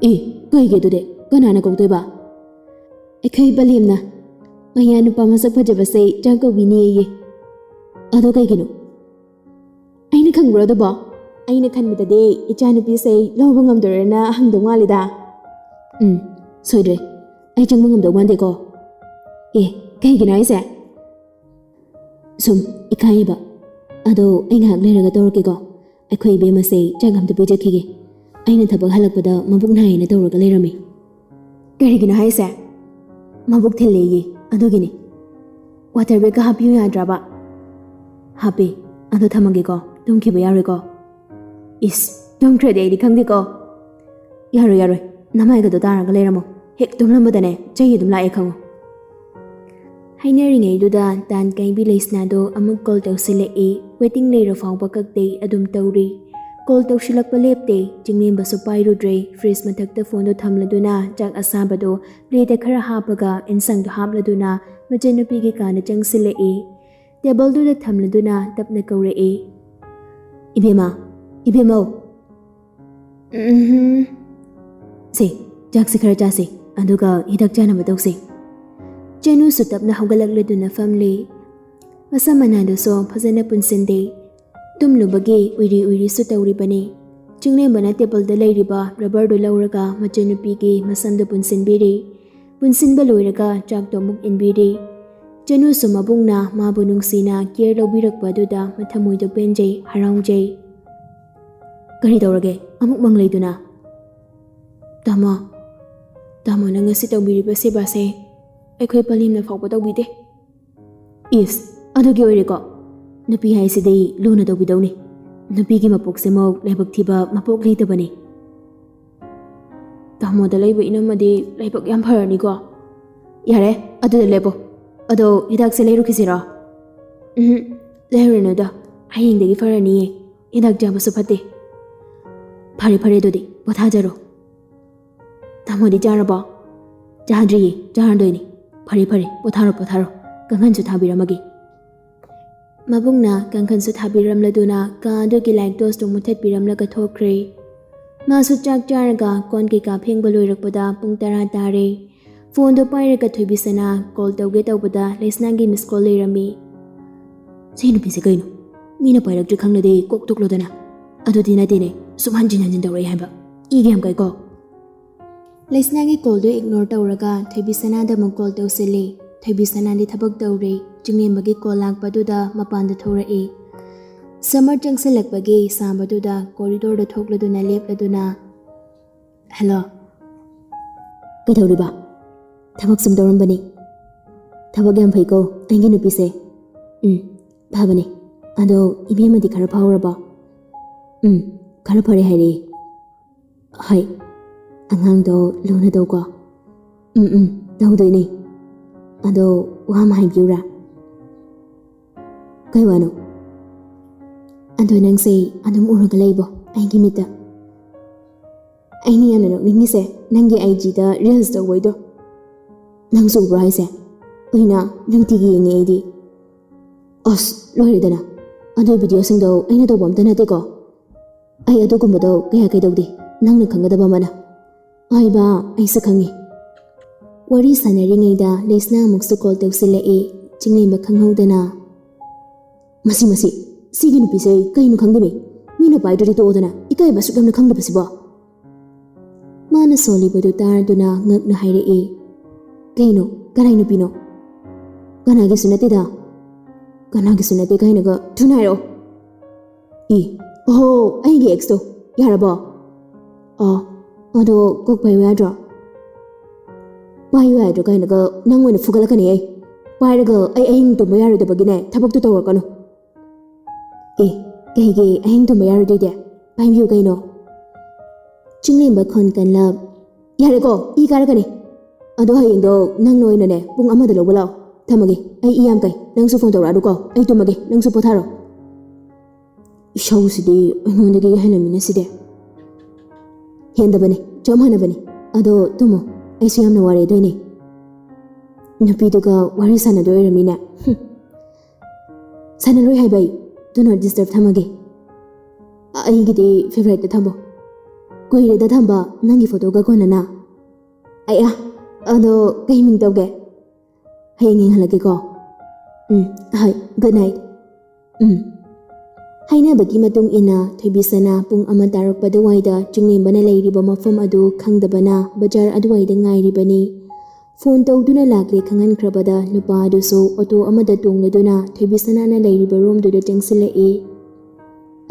ꯑꯦ, ꯀꯩꯒꯤ ꯑꯗꯨꯗꯤ? ꯀꯅꯥꯅ ꯀꯧꯗꯣꯏꯕ? ꯑꯩꯈꯣꯏ ꯄꯂꯦꯝꯅ꯫ ꯃꯌꯥ ꯅꯨꯄꯥ ꯃꯁꯛ ꯐꯖꯕꯁꯦ ꯆꯥꯛ ꯀꯧꯕꯤꯅꯦꯌꯦ꯫ ꯑꯗꯣ ꯀꯩꯒꯤꯅꯣ? ꯑꯩꯅ ꯈꯪꯕ꯭ꯔꯣ ꯑꯗꯨꯕꯣ? ꯑꯩꯅ ꯈꯟꯕꯗꯗꯤ ꯏꯆꯥꯅꯨꯄꯤꯁꯦ ꯂꯧꯕ ꯉꯝꯗꯣꯏꯔꯅ ꯍꯪꯗꯧ ꯃꯥꯜꯂꯤꯗ꯫ ꯎꯝ, ꯁꯣꯏꯗ꯭ꯔꯦ꯫ ꯑꯩ ꯆꯪꯕ ꯉꯝꯗꯧ ꯃꯥꯟꯗꯦꯀꯣ꯫ ꯑꯦ, ꯀꯩꯒꯤꯅꯣ ꯍꯥꯏꯁꯦ? ꯁꯨꯝ ꯏꯀꯥꯏꯌꯦꯕ꯫ ꯑꯗꯣ ꯑꯩ ꯉꯥꯏꯍꯥꯛ ꯂꯩꯔꯒ ꯇꯧꯔꯛꯀꯦꯀꯣ꯫ ꯑꯩꯈꯣꯏ ꯏꯕꯦꯝꯃꯁꯦ ꯆꯥꯛ ꯑꯝꯇ ꯄꯤꯖꯈꯤꯒꯦ꯫ ꯑꯩꯅ ꯊꯕꯛ ꯍꯜꯂꯛꯄꯗ ꯃꯕꯨꯛ ꯅꯥꯏꯌꯦꯅ ꯇꯧꯔꯒ ꯂꯩꯔꯝꯃꯤ꯫ ꯀꯔꯤꯒꯤꯅꯣ ꯍꯥꯏꯁꯦ? ꯃꯕꯨꯛ ꯊꯤꯜꯂꯦꯌꯦ, ꯑꯗꯨꯒꯤꯅꯤ꯫ ꯋꯥꯇꯔ ꯕꯦꯒꯀ ꯍꯥꯞꯄꯤꯌꯨ ꯌꯥꯗ꯭ꯔꯕ? ꯍꯥꯞꯄꯦ꯫ ꯑꯗꯣ ꯊꯝꯃꯒꯦꯀꯣ, ꯇꯨꯝꯈꯤꯕ ꯌꯥꯔꯣꯏꯀꯣ꯫ ꯏꯁ, ꯇꯨꯝꯈ꯭ꯔꯗꯤ ꯑꯩꯗꯤ ꯈꯪꯗꯦꯀꯣ꯫ ꯌꯥꯔꯣꯏ, ꯌꯥꯔꯣꯏ, ꯅꯃꯥꯏꯒꯗꯣ ꯇꯥꯔꯒ ꯂꯩꯔꯝꯃꯣ꯫ ꯍꯦꯛ ꯇꯨꯝꯂꯝꯕꯗꯅꯦ ꯆꯩ ꯑꯗꯨꯝ ꯂꯥꯛꯑꯦ ꯈꯪꯉꯨ꯫ ꯍꯥꯏꯅꯔꯤꯉꯩꯗꯨꯗ ꯇꯥꯟ ꯀꯥꯏꯕꯤ ꯂꯩꯁꯅꯥꯗꯣ ꯑꯃꯨꯛ ꯀꯣꯜ ꯇꯧꯁꯤꯜꯂꯛꯏ꯫ ꯋꯦꯇꯤꯡ ꯂꯩꯔ ꯐꯥꯎꯕ ꯀꯛꯇꯦ, ꯑꯗꯨꯝ ꯇꯧꯔꯤ꯫ ꯀꯣꯜ ꯇꯧꯁꯤꯜꯂꯛꯄ ꯂꯦꯞꯇꯦ꯫ ꯆꯤꯡꯂꯦꯝꯕꯁꯨ ꯄꯥꯏꯔꯨꯗ꯭ꯔꯦ꯫ ꯐ꯭ꯔꯤꯖ ꯃꯊꯛꯇ ꯐꯣꯟꯗꯣ ꯊꯝꯂꯗꯨꯅ ꯆꯥꯛ ꯑꯁꯥꯕꯗꯣ ꯄ꯭ꯂꯦꯠꯇ ꯈꯔ ꯍꯥꯞꯄꯒ ꯏꯟꯁꯥꯡꯗꯣ ꯍꯥꯞꯂꯗꯨꯅ ꯃꯆꯟꯅꯨꯄꯤꯒꯤ ꯀꯥꯗ ꯆꯪꯁꯤꯜꯂꯛꯏ꯫ ꯇꯦꯕꯜꯗꯨꯗ ꯊꯝꯂꯗꯨꯅ ꯇꯞꯅ ꯀꯧꯔꯛꯏ, "ꯏꯕꯦꯝꯃ, ꯏꯕꯦꯝꯃꯧ!" "ꯎꯝꯍꯨꯝ꯫ ꯁꯦ, ꯆꯥꯛꯁꯤ ꯈꯔ ꯆꯥꯁꯤ, ꯑꯗꯨꯒ ꯍꯤꯗꯥꯛ ꯆꯥꯅꯕ ꯇꯧꯁꯤ꯫" ꯆꯅꯨꯁꯨ ꯇꯞꯅ ꯍꯧꯒꯠꯂꯛꯂꯗꯨꯅ ꯐꯝꯂꯤ꯫ ꯃꯁꯝ ꯃꯅꯥꯗꯨꯁꯨ ꯐꯖꯅ ꯄꯨꯟꯁꯤꯟꯗꯦ꯫ ꯇꯨꯝꯂꯨꯕꯒꯤ ꯎꯏꯔꯤ ꯎꯏꯔꯤꯁꯨ ꯇꯧꯔꯤꯕꯅꯤ꯫ ꯆꯤꯡꯂꯦꯝꯕꯅ ꯇꯦꯕꯜꯗ ꯂꯩꯔꯤꯕ ꯔꯕꯔꯗꯨ ꯂꯧꯔꯒ ꯃꯆꯟꯅꯨꯄꯤꯒꯤ ꯃꯁꯝꯗꯨ ꯄꯨꯟꯁꯤꯟꯕꯤꯔꯤ꯫ ꯄꯨꯟꯁꯤꯟꯕ ꯂꯣꯏꯔꯒ ꯆꯥꯛꯇꯣ ꯑꯃꯨꯛ ꯏꯟꯕꯤꯔꯤ꯫ ꯆꯅꯨꯁꯨ ꯃꯕꯨꯡꯅ ꯃꯥꯕꯨ ꯅꯨꯡꯁꯤꯅ ꯀꯦꯌꯔ ꯂꯧꯕꯤꯔꯛꯄ ꯑꯗꯨꯗ ꯃꯊꯃꯣꯏꯗꯣ ꯄꯦꯟꯖꯩ, ꯍꯔꯥꯎꯖꯩ꯫ "ꯀꯔꯤ ꯇꯧꯔꯒꯦ? ꯑꯃꯨꯛ ꯃꯪ ꯂꯩꯗꯨꯅ?" "ꯇꯥꯃꯣ, ꯇꯥꯃꯣꯅ ꯉꯁꯤ ꯇꯧꯕꯤꯔꯤꯕ ꯁꯦꯕꯥꯁꯦ ꯑꯩꯈꯣꯏ ꯄꯂꯦꯝꯅ ꯐꯥꯎꯕ ꯇꯧꯕꯤꯗꯦ꯫" "ꯏꯁ, ꯑꯗꯨꯒꯤ ꯑꯣꯏꯔꯦꯀꯣ? ꯅꯨꯄꯤ ꯍꯥꯏꯁꯤꯗꯤ ꯂꯨꯅ ꯇꯧꯕꯤꯗꯧꯅꯤ꯫ ꯅꯨꯄꯤꯒꯤ ꯃꯄꯣꯛꯁꯤꯃꯛ ꯂꯥꯏꯕꯛ ꯊꯤꯕ ꯃꯄꯣꯛ ꯂꯩꯇꯕꯅꯤ꯫" "ꯇꯥꯃꯣꯗ ꯂꯩꯕ ꯏꯅꯝꯃꯗꯤ ꯂꯥꯏꯕꯛ ꯌꯥꯝ ꯐꯔꯅꯤꯀꯣ꯫" "ꯌꯥꯔꯦ, ꯑꯗꯨꯗ ꯂꯦꯞꯄꯣ꯫ ꯑꯗꯣ ꯍꯤꯗꯥꯛꯁꯦ ꯂꯩꯔꯨꯈꯤꯁꯤꯔꯣ?" "ꯎꯝ, ꯂꯩꯔꯨꯔꯅꯨꯗ꯫ ꯍꯌꯦꯡꯗꯒꯤ ꯐꯔꯅꯤꯌꯦ꯫ ꯍꯤꯗꯥꯛ ꯆꯥꯕꯁꯨ ꯐꯠꯇꯦ꯫" "ꯐꯔꯦ, ꯐꯔꯦ, ꯑꯗꯨꯗꯤ ꯄꯣꯊꯥꯖꯔꯣ꯫" "ꯇꯥꯃꯣꯗꯤ ꯆꯥꯔꯕꯣ?" "ꯆꯥꯗ꯭ꯔꯤꯌꯦ, ꯆꯥꯔꯗꯣꯏꯅꯦ꯫" "ꯐꯔꯦ, ꯐꯔꯦ, ꯄꯣꯊꯥꯔꯣ, ꯄꯣꯊꯥꯔꯣ꯫ ꯀꯥꯡꯈꯟꯁꯨ ꯊꯥꯕꯤꯔꯝꯃꯒꯦ꯫" ꯃꯕꯨꯡꯅ ꯀꯥꯡꯈꯟꯁꯨ ꯊꯥꯕꯤꯔꯝꯂꯗꯨꯅ ꯀꯥ ꯑꯗꯨꯒꯤ ꯂꯥꯏꯠ ꯇꯣꯔꯆꯇꯨ ꯃꯨꯊꯠꯄꯤꯔꯝꯂꯒ ꯊꯣꯛꯈ꯭ꯔꯦ꯫ ꯃꯥꯁꯨ ꯆꯥꯛ ꯆꯥꯔꯒ ꯀꯣꯟ ꯀꯩꯀꯥ ꯐꯦꯡꯕ ꯂꯣꯏꯔꯛꯄꯗ ꯄꯨꯡ ꯇꯔꯥ ꯇꯥꯔꯦ꯫ ꯐꯣꯟꯗꯣ ꯄꯥꯏꯔꯒ ꯊꯣꯏꯕꯤꯁꯅꯥ ꯀꯣꯜ ꯇꯧꯒꯦ ꯇꯧꯕꯗ ꯂꯩꯁꯅꯥꯒꯤ ꯃꯤꯁ ꯀꯣꯜ ꯂꯩꯔꯝꯃꯤ꯫ "ꯁꯤ ꯅꯨꯄꯤꯁꯦ ꯀꯩꯅꯣ? ꯃꯤꯅ ꯄꯥꯏꯔꯛꯇ꯭ꯔꯤ ꯈꯪꯂꯗꯤ ꯀꯣꯛ ꯇꯣꯛꯂꯣꯗꯅ꯫ ꯑꯗꯨꯗꯤ ꯅꯠꯇꯦꯅꯦ, ꯁꯨꯝ ꯍꯟꯖꯤꯟ ꯍꯟꯖꯤꯟ ꯇꯧꯔꯛꯑꯦ ꯍꯥꯏꯕ꯫ ꯏꯒ ꯌꯥꯝ ꯀꯥꯏꯀꯣ꯫" ꯂꯩꯁꯅꯥꯒꯤ ꯀꯣꯜꯗꯨ ꯏꯒꯅꯣꯔ ꯇꯧꯔꯒ ꯊꯣꯏꯕꯤꯁꯅꯥꯗ ꯑꯃꯨꯛ ꯀꯣꯜ ꯇꯧꯁꯤꯜꯂꯤ꯫ ꯊꯣꯏꯕꯤꯁꯅꯥꯗꯤ ꯊꯕꯛ ꯇꯧꯔꯤ꯫ ꯆꯤꯡꯂꯦꯝꯕꯒꯤ ꯀꯣꯜ ꯂꯥꯛꯄꯗꯨꯗ ꯃꯄꯥꯟꯗ ꯊꯣꯔꯛꯏ꯫ Summer ꯆꯪꯁꯤꯜꯂꯛꯄꯒꯤ ꯁꯥꯕꯗꯨꯗ ꯀꯣꯔꯤꯗꯣꯔꯗ ꯊꯣꯛꯂꯗꯨꯅ ꯂꯦꯞꯂꯗꯨꯅ, "hello." "ꯀꯩꯗꯧꯔꯤꯕ?" "ꯊꯕꯛ ꯁꯨꯝ ꯇꯧꯔꯝꯕꯅꯤ꯫" "ꯊꯕꯛ ꯌꯥꯝ ꯐꯩꯀꯣ ꯑꯩꯒꯤ ꯅꯨꯄꯤꯁꯦ꯫" "ꯎꯝ, ꯐꯕꯅꯦ꯫ ꯑꯗꯣ ꯏꯕꯦꯝꯃꯗꯤ ꯈꯔ ꯐꯥꯎꯔꯕꯣ?" "ꯎꯝ, ꯈꯔ ꯐꯔꯦ ꯍꯥꯏꯔꯛꯑꯦ꯫" "ꯍꯣꯏ, ꯑꯉꯥꯡꯗꯣ ꯂꯨꯅ ꯇꯧꯀꯣ꯫" "ꯎꯝ, ꯎꯝ, ꯇꯧꯗꯣꯏꯅꯦ꯫ ꯑꯗꯣ ꯋꯥ ꯑꯃ ꯍꯥꯏꯕꯤꯌꯨꯔꯥ?" "ꯀꯩ ꯋꯥꯅꯣ?" "ꯑꯗꯣ ꯅꯪꯁꯦ ꯑꯗꯨꯝ ꯎꯔꯒ ꯂꯩꯕꯣ ꯑꯩꯒꯤ ꯃꯤꯠꯇ?" "ꯑꯩꯅ ꯌꯥꯝꯅ ꯅꯣꯛꯅꯤꯡꯉꯤꯁꯦ ꯅꯪꯒꯤ ꯑꯥꯏ ꯖꯤꯗ ꯔꯤꯜꯁ ꯇꯧꯕꯩꯗꯣ꯫" "ꯅꯪꯁꯨ ꯎꯕ꯭ꯔꯣ ꯍꯥꯏꯁꯦ?" "ꯎꯏꯅ, ꯅꯨꯡꯇꯤꯒꯤ ꯌꯦꯡꯉꯦ ꯑꯩꯗꯤ꯫" "ꯑꯁ, ꯂꯣꯏꯔꯦꯗꯅ꯫ ꯑꯗꯨ ꯚꯤꯗꯤꯑꯣꯁꯤꯡꯗꯣ ꯑꯩꯅ ꯇꯧꯕ ꯑꯝꯇ ꯅꯠꯇꯦꯀꯣ꯫ ꯑꯩ ꯑꯗꯨꯒꯨꯝꯕꯗꯣ ꯀꯌꯥ ꯀꯩꯗꯧꯗꯦ, ꯅꯪꯅ ꯈꯪꯒꯗꯕ ꯑꯃꯅ꯫" "ꯍꯣꯏꯕ, ꯑꯩꯁꯨ ꯈꯪꯉꯤ꯫" ꯋꯥꯔꯤ ꯁꯥꯟꯅꯔꯤꯉꯩꯗ ꯂꯩꯁꯅꯥ ꯑꯃꯨꯛꯁꯨ ꯀꯣꯜ ꯇꯧꯁꯤꯜꯂꯛꯏ꯫ ꯆꯤꯡꯂꯦꯝꯕ ꯈꯪꯍꯧꯗꯅ, "ꯃꯁꯤ, ꯃꯁꯤ, ꯁꯤꯒꯤ ꯅꯨꯄꯤꯁꯦ ꯀꯩꯅꯣ ꯈꯪꯗꯦꯃꯤ꯫ ꯃꯤꯅ ꯄꯥꯏꯗ꯭ꯔꯗꯤ ꯇꯣꯛꯑꯣꯗꯅ, ꯏꯀꯥꯏꯕ ꯑꯁꯨꯛ ꯌꯥꯝꯅ ꯈꯪꯗꯕꯁꯤꯕꯣ?" ꯃꯥꯅ ꯁꯣꯜꯂꯤꯕꯗꯨ ꯇꯥꯔꯗꯨꯅ ꯉꯛꯅ ꯍꯥꯏꯔꯛꯏ, "ꯀꯩꯅꯣ? ꯀꯅꯥꯏ ꯅꯨꯄꯤꯅꯣ?" "ꯀꯅꯥꯒꯤꯁꯨ ꯅꯠꯇꯦꯗ"꯫ "ꯀꯅꯥꯒꯤꯁꯨ ꯅꯠꯇꯦ ꯀꯥꯏꯅꯒ ꯊꯨꯅ ꯍꯥꯏꯔꯛꯑꯣ"꯫ "ꯏ, ꯑꯣꯍꯣ, ꯑꯩꯒꯤ ꯑꯦꯛꯁꯇꯣ꯫ ꯌꯥꯔꯕꯣ?" "ꯑꯥ, ꯑꯗꯣ ꯀꯣꯛ ꯄꯥꯏꯌꯨ ꯌꯥꯗ꯭ꯔꯣ?" "ꯄꯥꯏꯌꯨ ꯌꯥꯗ꯭ꯔꯣ ꯀꯥꯏꯅꯒ ꯅꯪ ꯑꯣꯏꯅ ꯐꯨꯒꯠꯂꯛꯀꯅꯤ ꯑꯩ꯫ ꯄꯥꯏꯔꯒ ꯑꯩ ꯑꯍꯤꯡ ꯇꯨꯝꯕ ꯌꯥꯔꯣꯏꯗꯕꯒꯤꯅꯦ ꯊꯕꯛꯇꯣ ꯇꯧꯔꯛꯀꯅꯨ"꯫ "ꯑꯦ, ꯀꯩꯒꯤ ꯑꯍꯤꯡ ꯇꯨꯝꯕ ꯌꯥꯔꯣꯏꯗꯣꯏꯗꯤ? ꯄꯥꯏꯕꯤꯌꯨ ꯀꯩꯅꯣ"꯫ ꯆꯤꯡꯂꯦꯝꯕ ꯈꯣꯟ ꯀꯟꯂꯞ, "ꯌꯥꯔꯦꯀꯣ, ꯏ ꯀꯥꯔꯛꯀꯅꯤ꯫ ꯑꯗꯣ ꯍꯌꯦꯡꯗꯣ ꯅꯪ ꯅꯣꯏꯅꯅꯦ ꯄꯨꯡ ꯑꯃꯗ ꯂꯧꯕ ꯂꯥꯛꯑꯣ꯫ ꯊꯝꯃꯒꯦ, ꯑꯩ ꯏ ꯌꯥꯝ ꯀꯥꯏ꯫ ꯅꯪꯁꯨ ꯐꯣꯟ ꯇꯧꯔꯛꯑꯅꯨꯀꯣ, ꯑꯩ ꯇꯨꯝꯃꯒꯦ, ꯅꯪꯁꯨ ꯄꯣꯊꯥꯔꯣ"꯫ ꯏꯁꯧꯁꯤꯗꯤ ꯑꯩꯉꯣꯟꯗꯒꯤ ꯍꯦꯜꯂꯝꯃꯤꯅ ꯁꯤꯗꯤ꯫ ꯍꯦꯟꯗꯕꯅꯤ, ꯆꯞ ꯃꯥꯟꯅꯕꯅꯤ꯫ ꯑꯗꯣ ꯇꯨꯝꯃꯣ, ꯑꯩꯁꯨ ꯌꯥꯝꯅ ꯋꯥꯔꯦ ꯑꯗꯨꯏꯅꯦ꯫ ꯅꯨꯄꯤꯗꯨꯒ ꯋꯥꯔꯤ ꯁꯥꯟꯅꯗꯣꯏ ꯑꯣꯏꯔꯝꯃꯤꯅꯦ꯫ ꯍꯨꯝ꯫ "ꯁꯥꯟꯅꯔꯣꯏ ꯍꯥꯏꯕ ꯑꯩ꯫ Do not disturb ꯊꯝꯃꯒꯦ"꯫ "ꯑꯩꯒꯤꯗꯤ ꯐꯦꯚꯔꯥꯏꯠꯇ ꯊꯝꯃꯣ꯫ ꯀꯨꯏꯔꯦꯗ ꯊꯝꯕ ꯅꯪꯒꯤ ꯐꯣꯇꯣꯒ ꯀꯣꯟꯅꯅ"꯫ "ꯑꯌꯥ, ꯑꯗꯣ ꯀꯩ ꯃꯤꯡ ꯇꯧꯒꯦ?" "ꯍꯌꯦꯡ ꯌꯦꯡꯍꯜꯂꯛꯀꯦꯀꯣ"꯫ "ꯎꯝ, ꯍꯣꯏ, good night"꯫ "ꯎꯝ"꯫ ꯍꯥꯏꯅꯕꯒꯤ ꯃꯇꯨꯡ ꯏꯟꯅ ꯊꯣꯏꯕꯤꯁꯅꯥ ꯄꯨꯡ ꯑꯃ ꯇꯥꯔꯛꯄ ꯑꯗꯨꯋꯥꯏꯗ ꯆꯤꯡꯂꯦꯝꯕꯅ ꯂꯩꯔꯤꯕ ꯃꯐꯝ ꯑꯗꯨ ꯈꯪꯗꯕꯅ ꯕꯖꯥꯔ ꯑꯗꯨꯋꯥꯏꯗ ꯉꯥꯏꯔꯤꯕꯅꯤ꯫ ꯐꯣꯟ ꯇꯧꯗꯨꯅ ꯂꯥꯛꯂꯦ ꯈꯪꯍꯟꯈ꯭ꯔꯕꯗ ꯅꯨꯄꯥ ꯑꯗꯨꯁꯨ ꯑꯣꯇꯣ ꯑꯃꯗ ꯇꯣꯡꯂꯗꯨꯅ ꯊꯣꯏꯕꯤꯁꯅꯥꯅ ꯂꯩꯔꯤꯕ ꯔꯣꯝꯗꯨꯗ ꯆꯪꯁꯤꯜꯂꯛꯏ꯫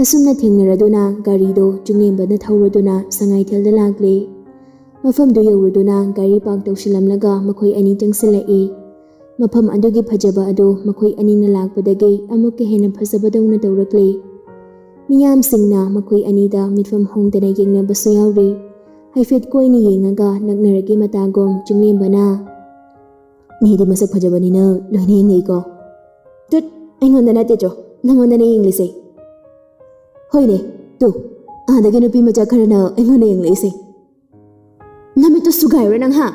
ꯑꯁꯨꯝꯅ ꯊꯦꯡꯅꯔꯗꯨꯅ ꯒꯥꯔꯤꯗꯣ ꯆꯤꯡꯂꯦꯝꯕꯅ ꯊꯧꯔꯗꯨꯅ ꯁꯉꯥꯏꯊꯦꯜꯗ ꯂꯥꯛꯂꯦ꯫ ꯃꯐꯝꯗꯨ ꯌꯧꯔꯗꯨꯅ ꯒꯥꯔꯤ ꯄꯥꯔꯛ ꯇꯧꯁꯤꯜꯂꯝꯂꯒ ꯃꯈꯣꯏ ꯑꯅꯤ ꯆꯪꯁꯤꯜꯂꯛꯏ꯫ ꯃꯐꯝ ꯑꯗꯨꯒꯤ ꯐꯖꯕ ꯑꯗꯨ ꯃꯈꯣꯏ ꯑꯅꯤꯅ ꯂꯥꯛꯄꯗꯒꯤ ꯑꯃꯨꯛꯀ ꯍꯦꯟꯅ ꯐꯖꯕꯗꯧꯅ ꯇꯧꯔꯛꯂꯦ꯫ ꯃꯤꯌꯥꯝꯁꯤꯡꯅ ꯃꯈꯣꯏ ꯑꯅꯤꯗ ꯃꯤꯠꯐꯝ ꯍꯣꯡꯗꯅ ꯌꯦꯡꯅꯕꯁꯨ ꯌꯥꯎꯔꯤ꯫ ꯍꯥꯏꯐꯦꯠ ꯀꯣꯏꯅ ꯌꯦꯡꯉꯒ ꯅꯛꯅꯔꯒꯦ ꯃꯇꯥꯒꯨꯝ ꯆꯤꯡꯂꯦꯝꯕꯅ, "ꯃꯤꯗꯤ ꯃꯁꯛ ꯐꯖꯕꯅꯤꯅ ꯂꯣꯏꯅ ꯌꯦꯡꯅꯩꯀꯣ"꯫ "ꯇꯨꯠ, ꯑꯩꯉꯣꯟꯗ ꯅꯠꯇꯦ ꯆꯣ, ꯅꯪꯉꯣꯟꯗꯅꯦ ꯌꯦꯡꯂꯤꯁꯦ"꯫ "ꯍꯣꯏꯅꯦ, ꯇꯨ, ꯑꯥꯗꯒꯤ ꯅꯨꯄꯤ ꯃꯆꯥ ꯈꯔꯅ ꯑꯩꯉꯣꯟꯗ ꯌꯦꯡꯂꯛꯏꯁꯦ"꯫ "ꯅꯃꯤꯠꯇꯨ ꯁꯨꯒꯥꯏꯔꯣ ꯅꯪ, ꯍꯥ?"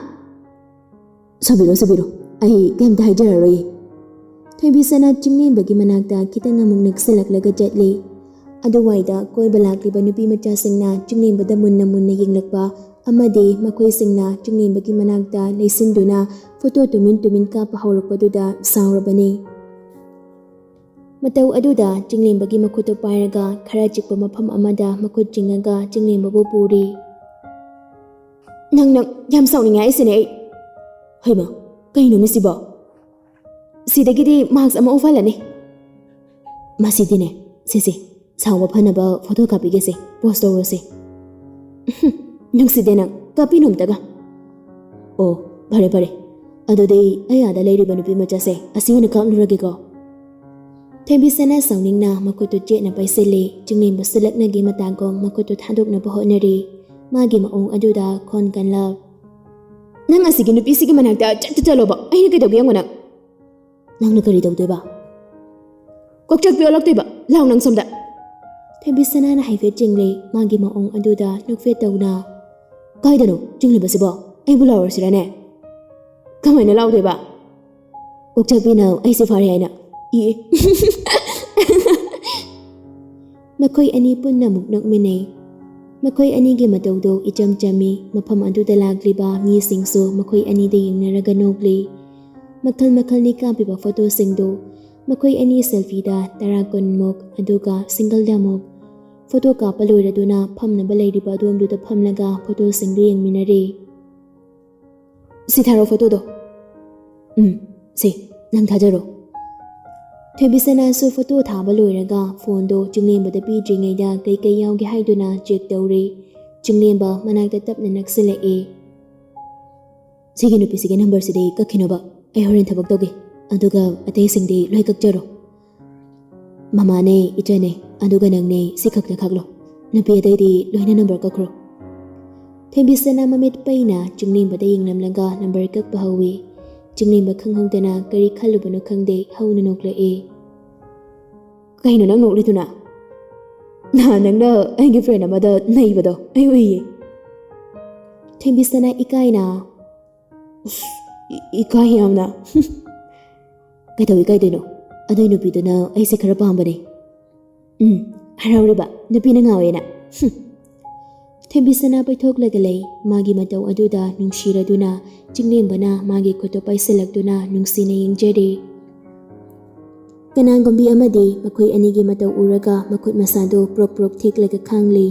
"ꯁꯣꯕꯤꯔꯣ, ꯁꯣꯕꯤꯔꯣ, ꯑꯩ ꯀꯩꯝꯇ ꯍꯥꯏꯖꯔꯔꯣꯏꯌꯦ"꯫ ꯊꯣꯏꯕꯤꯁꯅꯥ ꯆꯤꯡꯂꯦꯝꯕꯒꯤ ꯃꯅꯥꯛꯇ ꯈꯤꯇꯪ ꯑꯃꯨꯛ ꯅꯛꯁꯤꯜꯂꯛꯂꯒ ꯆꯠꯂꯤ꯫ ꯑꯗꯨꯋꯥꯏꯗ ꯀꯣꯏꯕ ꯂꯥꯛꯂꯤꯕ ꯅꯨꯄꯤ ꯃꯆꯥꯁꯤꯡꯅ ꯆꯤꯡꯂꯦꯝꯕꯗ ꯃꯨꯟꯅ ꯃꯨꯟꯅ ꯌꯦꯡꯂꯛꯄ ꯑꯃꯗꯤ ꯃꯈꯣꯏꯁꯤꯡꯅ ꯆꯤꯡꯂꯦꯝꯕꯒꯤ ꯃꯅꯥꯛꯇ ꯂꯩꯁꯤꯟꯗꯨꯅ ꯐꯣꯇꯣ ꯇꯨꯃꯤꯟ ꯇꯨꯃꯤꯟ ꯀꯥꯞꯄ ꯍꯧꯔꯛꯄꯗꯨꯗ ꯁꯥꯎꯔꯕꯅꯤ꯫ ꯃꯇꯧ ꯑꯗꯨꯗ ꯆꯤꯡꯂꯦꯝꯕꯒꯤ ꯃꯈꯨꯠꯇꯨ ꯄꯥꯏꯔꯒ ꯈꯔ ꯆꯤꯛꯄ ꯃꯐꯝ ꯑꯃꯗ ꯃꯈꯨꯠ ꯆꯤꯡꯉꯒ ꯆꯤꯡꯂꯦꯝꯕꯕꯨ ꯄꯨꯔꯤ꯫ "ꯅꯪ, ꯅꯪ ꯌꯥꯝ ꯁꯥꯎꯅꯤꯡꯉꯦ ꯍꯥꯏꯁꯤꯅꯦ ꯑꯩ"꯫ "ꯍꯩꯃ, ꯀꯩꯅꯣ ꯃꯁꯤꯕꯣ?" ꯁꯤꯗꯒꯤꯗꯤ ꯃꯥꯛꯁ ꯑꯃ ꯎꯞꯍꯜꯂꯅꯤ꯫ ꯃꯁꯤꯗꯤꯅꯦ, ꯁꯦ ꯁꯦ, ꯁꯥꯎꯕ ꯐꯅꯕ ꯐꯣꯇꯣ ꯀꯥꯞꯄꯤꯒꯦꯁꯦ, ꯄꯣꯁ ꯇꯧꯔꯣꯁꯦ꯫ ꯅꯨꯡꯁꯤꯗꯦ ꯅꯪ, ꯀꯥꯞꯄꯤꯅꯨ ꯑꯝꯇꯒ꯫ ꯑꯣ, ꯐꯔꯦ ꯐꯔꯦ, ꯑꯗꯨꯗꯤ ꯑꯩ ꯑꯥꯗ ꯂꯩꯔꯤꯕ ꯅꯨꯄꯤ ꯃꯆꯥꯁꯦ ꯑꯁꯤ ꯑꯣꯏꯅ ꯀꯥꯞꯂꯨꯔꯒꯦꯀꯣ꯫ ꯊꯣꯏꯕꯤꯁꯅꯥ ꯁꯥꯎꯅꯤꯡꯅ ꯃꯈꯨꯠꯇꯨ ꯆꯦꯠꯅ ꯄꯥꯏꯁꯤꯜꯂꯤ꯫ ꯆꯤꯡꯂꯦꯝꯕꯁꯨ ꯂꯛꯅꯒꯦ ꯃꯇꯥꯒꯨꯝ ꯃꯈꯨꯠꯇꯨ ꯊꯥꯗꯣꯛꯅꯕ ꯍꯣꯠꯅꯔꯤ꯫ ꯃꯥꯒꯤ ꯃꯑꯣꯡ ꯑꯗꯨꯗ ꯈꯣꯟ ꯀꯟꯂꯞ, "ꯅꯪ ꯑꯁꯤꯒꯤ ꯅꯨꯄꯤꯁꯤꯒꯤ ꯃꯅꯥꯛꯇ ꯆꯠꯇ ꯆꯠꯂꯣꯕ, ꯑꯩꯅ ꯀꯩꯗꯧꯒꯦ ꯌꯦꯡꯉꯣ ꯅꯪ꯫ ꯅꯪꯅ ꯀꯔꯤ ꯇꯧꯗꯣꯏꯕ? ꯀꯣꯛꯆꯥꯛꯄꯤ ꯑꯣꯜꯂꯛꯇꯣꯏꯕ, ꯂꯥꯎ ꯅꯪ ꯁꯣꯝꯗ!" ꯊꯣꯏꯕꯤꯁꯅꯥꯅ ꯍꯥꯏꯐꯦꯠ ꯆꯤꯡꯂꯤ꯫ ꯃꯥꯒꯤ ꯃꯑꯣꯡ ꯑꯗꯨꯗ ꯅꯣꯛꯐꯦꯠ ꯇꯧꯅ, "ꯀꯥꯏꯗꯅꯣ ꯆꯤꯡꯂꯤꯕꯁꯤꯕꯣ? ꯑꯩꯕꯨ ꯂꯥꯎꯔꯁꯤꯔꯅꯦ?" "ꯀꯃꯥꯏꯅ ꯂꯥꯎꯗꯣꯏꯕ? ꯀꯣꯛꯆꯥꯛꯄꯤꯅ ꯑꯩꯁꯦ ꯐꯥꯔꯦ ꯍꯥꯏꯅ?" ꯏ꯫ ꯃꯈꯣꯏ ꯑꯅꯤ ꯄꯨꯟꯅ ꯑꯃꯨꯛ ꯅꯣꯛꯃꯤꯟꯅꯩ꯫ ꯃꯈꯣꯏ ꯑꯅꯤꯒꯤ ꯃꯇꯧꯗꯣ ꯏꯆꯝ ꯆꯝꯃꯤ꯫ ꯃꯐꯝ ꯑꯗꯨꯗ ꯂꯥꯛꯂꯤꯕ ꯃꯤꯁꯤꯡꯁꯨ ꯃꯈꯣꯏ ꯑꯅꯤꯗ ꯌꯦꯡꯅꯔꯒ ꯅꯣꯛꯂꯤ꯫ ꯃꯈꯜ ꯃꯈꯜꯅꯤ ꯀꯥꯞꯄꯤꯕ ꯐꯣꯇꯣꯁꯤꯡꯗꯨ꯫ ꯃꯈꯣꯏ ꯑꯅꯤ ꯁꯦꯜꯐꯤꯗ ꯇꯔꯥ ꯀꯨꯟꯃꯨꯛ, ꯑꯗꯨꯒ ꯁꯤꯡꯒꯜꯗ ꯑꯃꯨꯛ꯫ ꯐꯣꯇꯣ ꯀꯥꯞꯄ ꯂꯣꯏꯔꯗꯨꯅ ꯐꯝꯅꯕ ꯂꯩꯔꯤꯕ ꯑꯗꯣꯝꯗꯨꯗ ꯐꯝꯂꯒ ꯐꯣꯇꯣꯁꯤꯡꯗꯨ ꯌꯦꯡꯃꯤꯟꯅꯔꯤ꯫ "ꯁꯤ ꯊꯥꯔꯣ ꯐꯣꯇꯣꯗꯣ꯫ ꯎꯝ, ꯁꯦ, ꯅꯪ ꯊꯥꯖꯔꯣ꯫" ꯊꯣꯏꯕꯤꯁꯅꯥꯁꯨ ꯐꯣꯇꯣ ꯊꯥꯕ ꯂꯣꯏꯔꯒ ꯐꯣꯟꯗꯣ ꯆꯤꯡꯂꯦꯝꯕꯗ ꯄꯤꯗ꯭ꯔꯤꯉꯩꯗ ꯀꯩꯀꯩ ꯌꯥꯎꯒꯦ ꯍꯥꯏꯗꯨꯅ ꯆꯦꯛ ꯇꯧꯔꯤ꯫ ꯆꯤꯡꯂꯦꯝꯕ ꯃꯅꯥꯛꯇ ꯇꯞꯅ ꯅꯛꯁꯤꯜꯂꯛꯏ꯫ "ꯁꯤꯒꯤ ꯅꯨꯄꯤꯁꯤꯒꯤ ꯅꯝꯕꯔꯁꯤꯗꯤ ꯀꯛꯈꯤꯅꯣꯕ, ꯑꯩ ꯍꯣꯔꯦꯟ ꯊꯕꯛ ꯇꯧꯒꯦ, ꯑꯗꯨꯒ ꯑꯇꯩꯁꯤꯡꯗꯤ ꯂꯣꯏ ꯀꯛꯆꯔꯣ꯫" "ꯃꯃꯥꯅꯦ, ꯏꯆꯟꯅꯦ, ꯑꯗꯨꯒ ꯅꯪꯅꯦ, ꯁꯤ ꯈꯛꯇ ꯈꯥꯛꯂꯣ꯫ ꯅꯨꯄꯤ ꯑꯇꯩꯗꯤ ꯂꯣꯏꯅ ꯅꯝꯕꯔ ꯀꯛꯈ꯭ꯔꯣ꯫" ꯊꯣꯏꯕꯤꯁꯅꯥ ꯃꯃꯤꯠ ꯄꯩꯅ ꯆꯤꯡꯂꯦꯝꯕꯗ ꯌꯦꯡꯂꯝꯂꯒ ꯅꯝꯕꯔ ꯀꯛꯄ ꯍꯧꯏ꯫ ꯆꯤꯡꯂꯦꯝꯕ ꯈꯪꯍꯧꯗꯅ ꯀꯔꯤ ꯈꯜꯂꯨꯕꯅꯣ ꯈꯪꯗꯦ, ꯍꯧꯅ ꯅꯣꯛꯂꯛꯏ꯫ "ꯀꯩꯅꯣ ꯅꯪ ꯅꯣꯛꯂꯤꯗꯨꯅ?" "ꯅꯍꯥꯟ ꯅꯪꯅ ꯑꯩꯒꯤ ꯐ꯭ꯔꯦꯟ ꯑꯃꯗ ꯅꯩꯕꯗꯣ ꯑꯩ ꯎꯏꯌꯦ꯫" ꯊꯣꯏꯕꯤꯁꯅꯥ ꯏꯀꯥꯏꯅ, "ꯎꯁ, ꯏ-, ꯏꯀꯥꯏ ꯌꯥꯝꯅ꯫" "ꯀꯩꯗꯧ ꯏꯀꯥꯏꯗꯣꯏꯅꯣ? ꯑꯗꯨꯏ ꯅꯨꯄꯤꯗꯨꯅ ꯑꯩꯁꯦ ꯈꯔ ꯄꯥꯝꯕꯅꯦ꯫" "ꯎꯝ, ꯍꯔꯥꯎꯔꯤꯕ ꯅꯨꯄꯤꯅ ꯉꯥꯎꯋꯦꯅ꯫" ꯍꯨꯝ꯫ ꯊꯣꯏꯕꯤꯁꯅꯥ ꯄꯩꯊꯣꯛꯂꯒ ꯂꯩ꯫ ꯃꯥꯒꯤ ꯃꯇꯧ ꯑꯗꯨꯗ ꯅꯨꯡꯁꯤꯔꯗꯨꯅ ꯆꯤꯡꯂꯦꯝꯕꯅ ꯃꯥꯒꯤ ꯈꯨꯠꯇꯨ ꯄꯥꯏꯁꯤꯜꯂꯛꯇꯨꯅ ꯅꯨꯡꯁꯤꯅ ꯌꯦꯡꯖꯔꯤ꯫ ꯀꯅꯥꯒꯨꯝꯕꯤ ꯑꯃꯗꯤ ꯃꯈꯣꯏ ꯑꯅꯤꯒꯤ ꯃꯇꯧ ꯎꯔꯒ ꯃꯈꯨꯠ ꯃꯁꯥꯗꯨ ꯄ꯭ꯔꯣꯛ ꯄ꯭ꯔꯣꯛ ꯊꯦꯛꯂꯒ ꯈꯥꯡꯂꯤ꯫